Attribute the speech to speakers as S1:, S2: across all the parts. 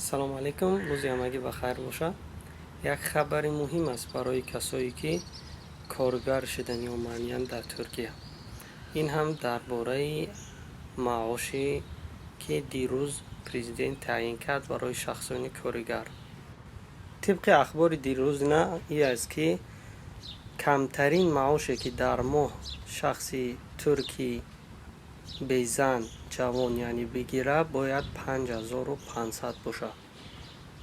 S1: Салому алайкум, рӯзи ҳамагӣ ба хайр бошад. Як хабари муҳим аст барои касое, ки коргар шудани омадиянд дар Туркия. Ин ҳам дар бораи маоше, ки дирӯз президент таъйин кард барои шахсони коригар. Тибқи ахбори дирӯзина ин аст, ки камтарин маоше, ки дар моҳ шахси турки безан, ҷавон, яъне бигирад, бояд 5500 бошад.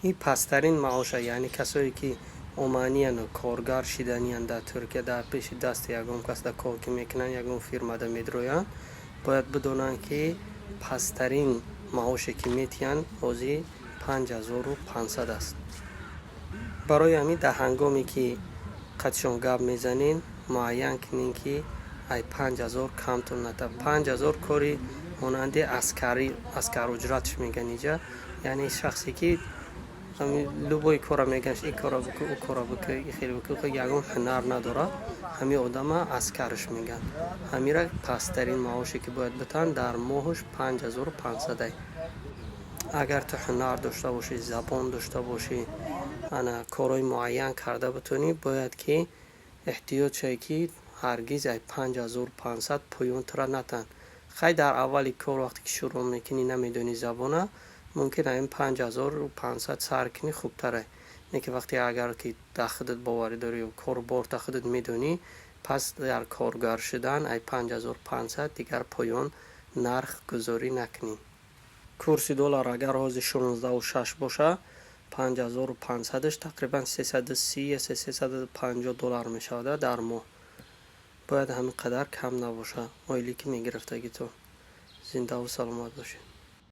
S1: Ин пасттарин маоша, яъне касое, ки оманияну коргар шиданиянд дар Туркия, дар пеши дасти ягон кас да кор ки мекунанд, ягон фирмада медроянд, бояд бидонанд, ки пасттарин маоше, ки метиҳанд, ҳозир 5500 аст. Барои ҳамин дар ҳангоме, ки қатишон гап мезанед, муайян кунед, ки ай 5000 камтон ната. 5000 кори монанди аскари, asgari ücret ш мегӯянд иҷа, яъне шахсе, ки любой кора мегӯянд, ин кора бикун, ӯ кора бикун, и хел бикун, ягон ҳунар надорад, ҳамин одама аскарш мегӯянд. Ҳамира пасттарин маоше, ки бояд битаҳанд дар моҳаш, 5500. Агар ту ҳунар дошта бошӣ, забон дошта бошӣ, ана корҳои муайян карда битонӣ, бояд ки эҳтиёт шавӣ, ки ҳаргиз ай 5500 поён тура натаҳанд. Хай, дар аввали кор, вақте ки шурӯъ мекунӣ, намедонӣ забона, мумкин ҳамин 5500 сар кунӣ, хубтаре. Не ки вақте агар ки дар худат боварӣ дорӣ, кору борта худат медонӣ, пас дар коргар шудан ай 5500 дигар поён нарх гузорӣ накунӣ. Курси доллар агар ҳозир 16,6 боша, 5500-аш тақрибан 330 я 350 доллар мешавад дар моҳ. Бояд ҳамин қадар кам набошад ойлӣ, ки мегирифтагитон. Зиндаву саломат бошед.